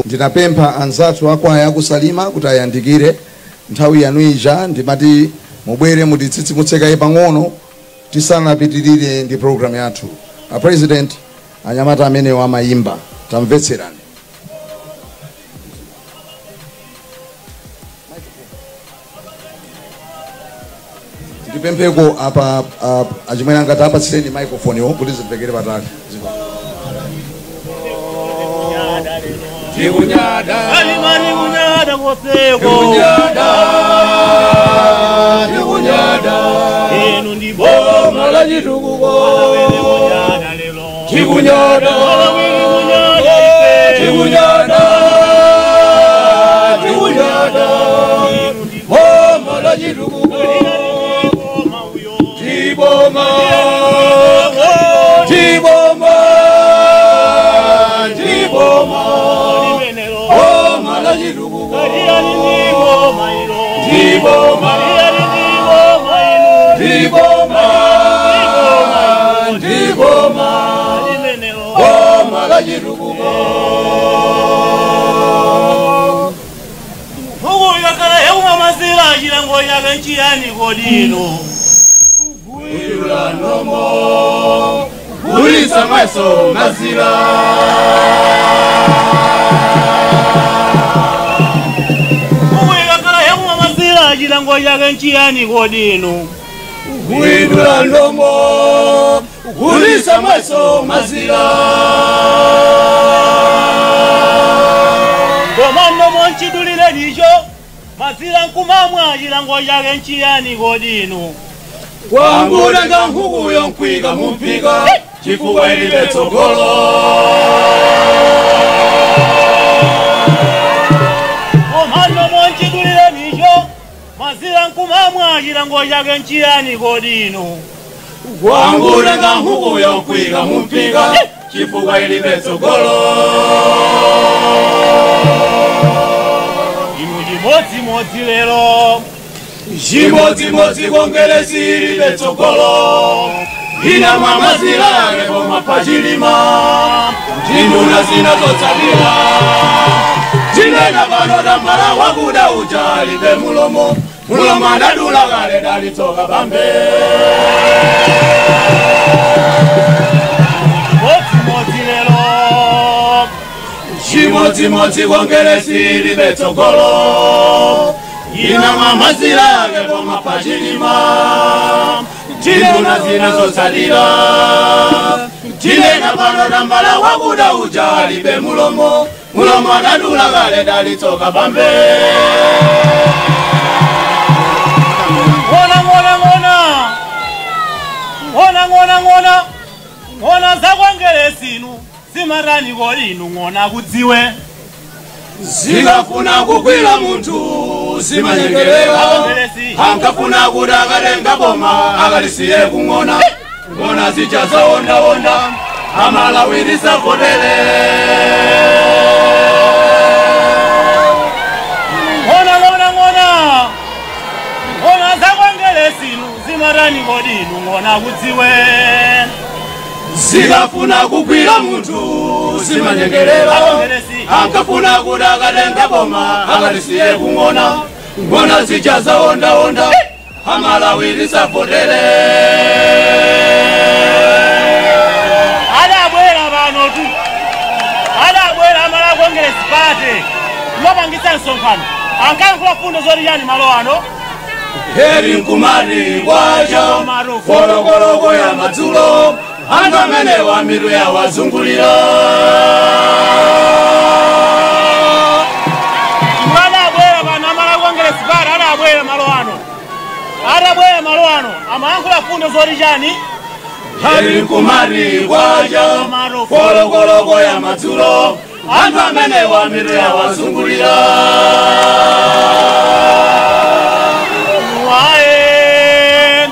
Ndinapempha anzathu akwaya akusalima kuti ayandikire nthawi yanu ija, ndimati mubwere mutitsitsimutse pang'ono tisanapitirire ndi program yathu. A president, anyamata amenewo amayimba, tamvetserani. Ndipempheko apa achimwene angati apatsireni microphone yo kuti zimvekere patali. Tikunyada, Tikunyada koseko, tikunyada, tikunyada, inu ndi boma boma la chitukuko. Tikunyada lero, Tikunyada, tikunyada ife, tikunyada, tikunyada, boma la chitukuko. Boma uyo, Tiboma, tiboma, tiboma, limenelo, boma la chitukuko. Kaliyani ndi boma ilo, Tiboma, kaliyani ndi boma ilo, tiboma, tiboma, limenelo. boma la chitukuko. Ukuyakala yekumwa mazira chilango chake nchiyani kodino. Kuyula nomo, kulisa maso mazira. Ukuyakala yekumwa mazira chilango chake nchiyani kodino. Kuyula nomo, kulisa maso mazira. Koma nnomo nchidulire nicho mazira nkumamwa chilango chake nchiyani kodino. Wangulenga nkhukuyo nkwika mumpika, chifukwa ilibe tsogolo. Koma nnomo nchidulire nicho mazira nkumamwa chilango chake nchiyani kodino. Wangulenga nkhukuyo nkwika mumpika, chifukwa ilibe tsogolo. Inu chimodzimodzi lero. Chimodzimodzi kongeresi ilibe tsogolo. Ina mwa mazira yake koma pachilima, ndinduna zina zotsatira. Tinena pano tambala wakuda uja alibe mulomo, mulomo adadula kale dalitsoka pambe. Chimodzimodzi lero. Chimodzimodzi kongeresi ilibe tsogolo. Ina mwa mazira yake koma pachilima, ndinduna zina zotsatira. Tinena pano tambala wakuda uja alibe mulomo, mulomo adadula kale dalitsoka pambe. Ng'ona ng'ona ng'ona. Ng'ona ng'ona ng'ona. Ng'ona zakwangeresi inu zimatani kodi inu ng'ona kudziwe. Zikafuna kugwira munthu zimanyengerera, ankafuna kuti akatenga boma akalisiye kung'ona. Ng'ona zija zawondawonda amalawirisa votere. Ng'ona ng'ona ng'ona. Ng'ona zakwangeresi inu zimatani kodi inu ng'ona kudziwe. Zikafuna kugwira munthu zimanyengerera, ankafuna kuti akatenga boma akalisiye kung'ona. Ng'ona zija zawondawonda amalawirisa votere. Adabwera pano tu. Adabwera amala kongeresi pate. Kumapangitsa msonkhano. Ankayankhula fundo zoti yani malo ano. Heri nkumati kwacha, folokoloko ya madzulo, anthu amenewa mitu yawazungulira. Adabwera pano amala kongeresi pate adabwera malo ano. Adabwera malo ano. Amayankhula fundo zoti chani. Heri nkumati kwacha, folokoloko ya madzulo, anthu amenewa mitu yawazungulira. Wae.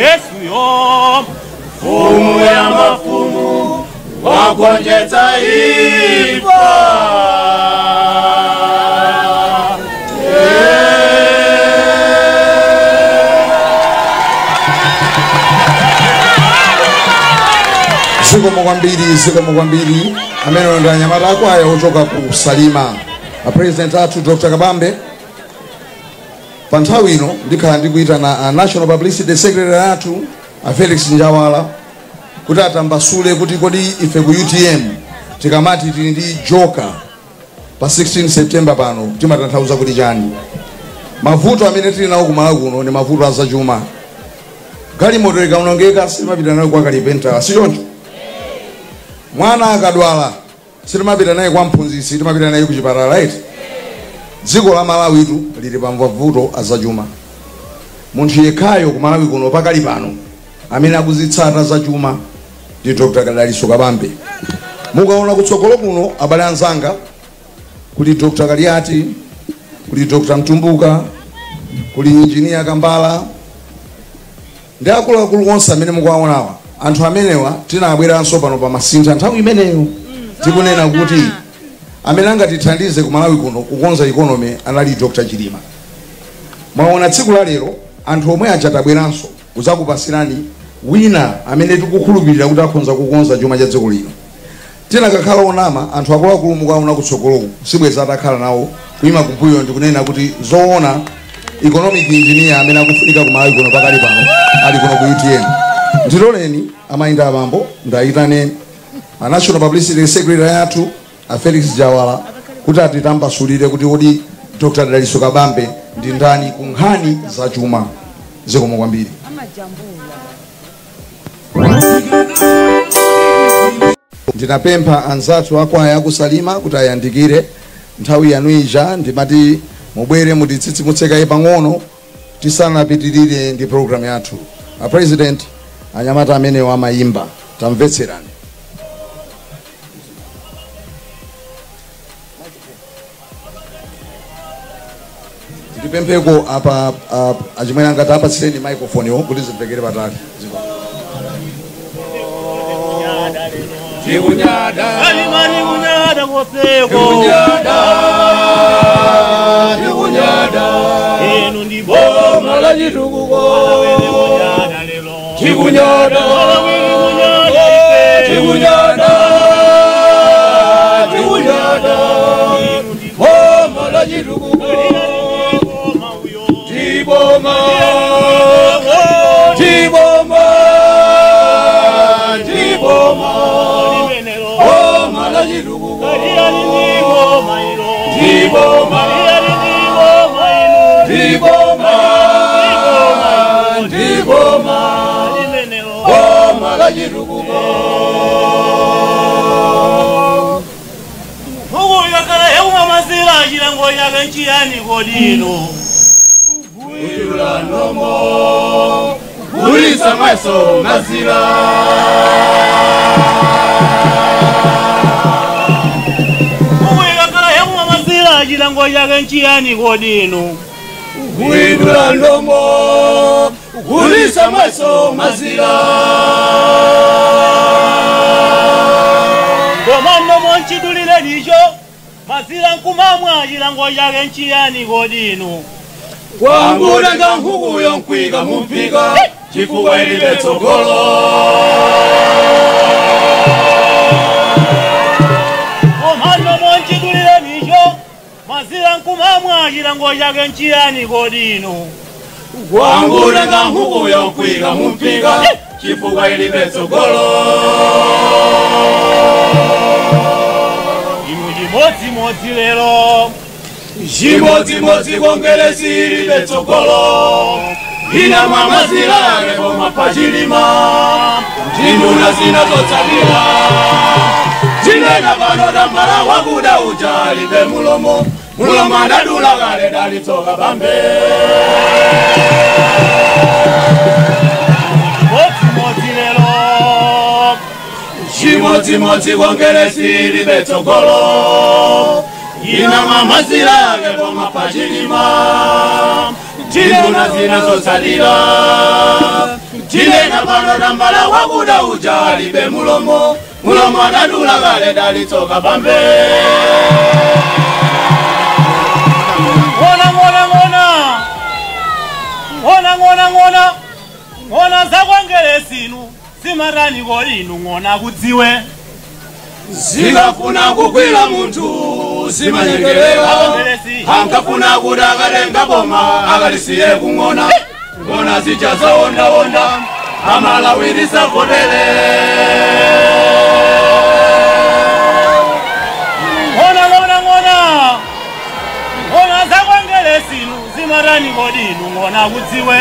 Yesu yo. Mfumu ya mafumu wagonjetsa imfa. Zikomo kwambiri, zikomo kwambiri. Amene ndi anyamata akwaya ochoka ku Salima. A president athu Dr. Kabambe, pa nthawi ino ndikhala ndikuyitana a National Publicity Secretary athu a Felix Njawala kuti atambasule kuti kodi ife ku UTM tikamati tili ndi joka pa 16 September pano timatanthauza kuti chani. Mavuto amene tili nawo kumalawi kuno ndi mavuto azachuma. Galimoto ikaonongeka sitimapita nayo kwa kalipentala, si choncho? Mwana akadwala sitimapita naye kwa mphunzitsi, timapita naye kuchipatala, right? Dziko la Malawitu lili pa mavuto azachuma. Munthu yekhayo ku Malawi kuno pakali pano amene akuzitsata zachuma ndi Dr. Dalitso Kabambe. Mukaona kutsogolo kuno, abale anzanga, kuli Dr. Kaliati, kuli Dr. Mtumbuka, kuli Engineer Kambala ndi akuluakulu onse amene mukuwaonawa. Anthu amenewa tinabweranso pano pa Masintha nthawi imeneyo tikunena kuti amene angatithandize ku Malawi kuno kukonza economy anali Dr. Chilima. Mwaona tsiku la lero anthu omwe aja tabweranso kudzakupasirani wina amene tikukhulupirira kuti akhonza kukonza chuma cha dziko lino. Tinakakhala onama, anthu akuluakulu mukaona kutsogoloku sibweza atakhala nawo kuyima kumbuyo ndikunena kuti zoona economic engineer amene akufunika ku Malawi kuno pakali pano ali kuno ku UTM. Ndiloleni amayi ndi abambo ndayitane a National Publicity Secretary athu a Felix Jawala kuti atitambasulire kuti kodi Dr. Dalitso Kabambe ndi ndani ku nkhani za chuma. Zikomo kwambiri. Ndinapempha anzathu akwaya akusalima kuti ayandikire. Nthawi yanu ija ndimati mubwere mutitsitsimutse pang'ono tisanapitirire ndi program yathu. A president, anyamata amenewo amayimba, tamvetserani. Ndipempheko apa achimwene angati apatsireni microphone yo kuti zimvekere patali. Tikunyada, Tikunyada koseko. Tikunyada, tikunyada. Inu ndi Boma la chitukuko. Tikunyada lero. Tikunyada, Tikunyada ife. tikunyada, tikunyada. Boma la chitukuko. Tiboma, tiboma, tiboma. Boma la chitukuko. Tiboma, tiboma, tiboma. Boma la chitukuko. Ukuyakala yekumamazira chilango chake nchiyani kodino. Kuidula nomo, kulisa maso mazira. Ukuyakala yekumamazira chilango chake nchiyani kodino. Kuidula nomo, kulisa maso mazira. Koma nnomo nchidulire nicho mazira nkumamwa chilango chake nchiyani kodino. Wangulenga nkhuku yonkwika mumpika chifukwa ilibe tsogolo. Koma nnomo nchidulire nicho mazira nkumamwa chilango chake nchiyani kodino. Wangulenga nkhuku yonkwika mumpika chifukwa ilibe tsogolo. Inu chimodzimodzi lero. Chimodzimodzi kongeresi ilibe tsogolo. Ina mwamazira yake koma pachilima ndinduna zina zotsatira. Tinena pano tambala wakuda uja alibe mulomo, mulomo adadula kale Dalitso Kabambe. Chimodzimodzi lero. Chimodzimodzi kongeresi ilibe tsogolo. Ina mwamazira yake koma pachilima ndinduna zina zotsatira. Tinena pano tambala wakuda uja alibe mulomo, mulomo adadula kale Dalitso Kabambe. Ng'ona ng'ona ng'ona. Ng'ona ng'ona ng'ona. Ng'ona zakwangelesinu. Zimatani kodi inu ng'ona kudziwe? Zikafuna kugwira munthu zimanyengerera. Ankafuna kuti akatenga boma akalisiye kung'ona. Ng'ona zija zawondawonda amalawirisa votere. Ng'ona ng'ona ng'ona ng'ona zakwangelesi inu zimatani kodi inu ng'ona kudziwe?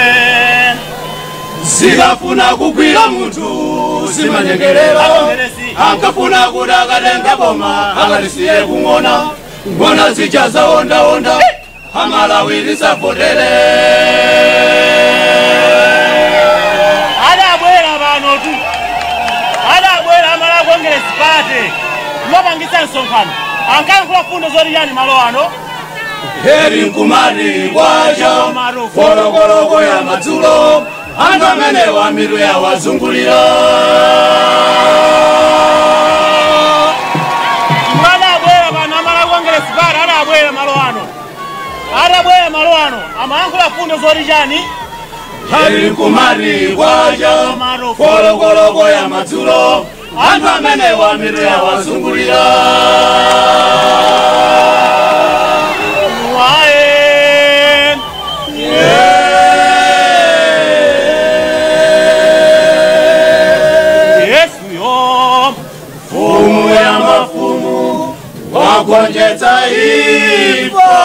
Zikafuna kugwira munthu zimanyengerera. Ankafuna kuti akatenga boma akalisiye kung'ona. Ng'ona zija zawondawonda amalawirisa votere. Adabwera pano tu, adabwera amala Congress Party kumapangitsa msonkhano, ankayankhula fundo zoti chani malo ano? Heri nkumati kwacha folokoloko ya madzulo, anthu amenewa mitu yawazungulira. Adabwera pano amala Congress Party, adabwera malo ano, adabwera malo ano amayankhula fundo zoti chani? Heri nkumati kwacha folokoloko ya madzulo, anthu amenewa mitu yawazungulira. Mfumu ya mafumu wagonjetsa imfa.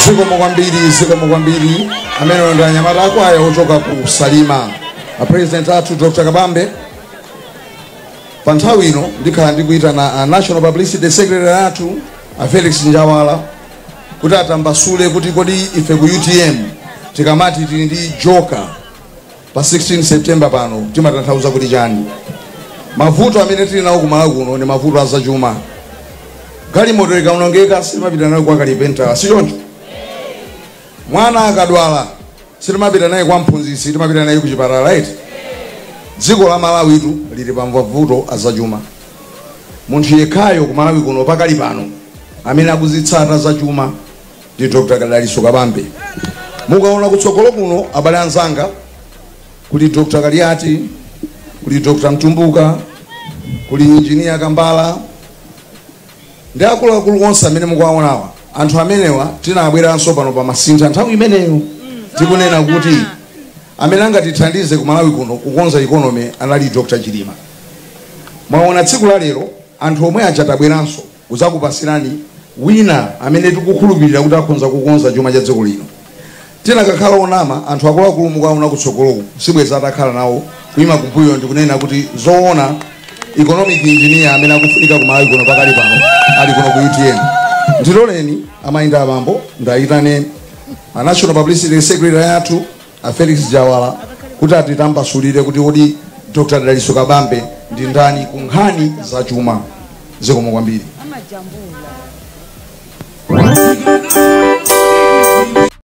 Zikomo kwambiri, zikomo kwambiri. Amene ndi anyamata akwaya ochoka ku Salima. A president athu Dr. Kabambe, pa nthawi ino ndikhala ndikuyitana a National Publicity Secretary athu a Felix Njawala kuti atambasule kuti kodi ife ku UTM tikamati tili ndi joka pa 16 September pano timatanthauza kuti chani. Mavuto amene tili nawo kumalawi kuno ndi mavuto azachuma. Galimoto ikaonongeka sitimapita nayo kwa kalipenta, si choncho? Mwana akadwala sitimapita naye kwa mphunzitsi, timapita naye kuchipatala, right? Dziko la Malawi tu lili pa mavuto azachuma. Munthu yekhayo ku Malawi kuno pakali pano amene akuzitsata zachuma ndi Dr. Dalitso Kabambe. Mukaona kutsogolo kuno abale anzanga kuli Dr. Kaliati, kuli Dr. Mtumbuka, kuli Engineer Kambala ndi akuluakulu onse amene mukuwaonawa. Anthu amenewa tinabweranso pano pa masintha nthawi imeneyo tikunena kuti amene angatithandize ku Malawi kuno kukonza economy anali Dr. Chilima. Mwaona tsiku la lero anthu omwe aja tabweranso kudzakupasirani wina amene tikukhulupirira kuti akhonza kukonza chuma cha dziko lino. Tinakakhala onama anthu akuluakulu mukaona kutsogoloku sibweza atakhala nawo kuyima kumbuyo ndikunena kuti zoona economic engineer amene akufunika ku Malawi kuno pakali pano ali kuno ku UTM. Ndiloleni amayinda abambo ndayitane a National Publicity Secretary athu a Felix Jawala kuti atitambasulire kuti kodi Dr. Dalitso Kabambe ndi ndani ku nkhani za chuma. Zikomo kwambiri.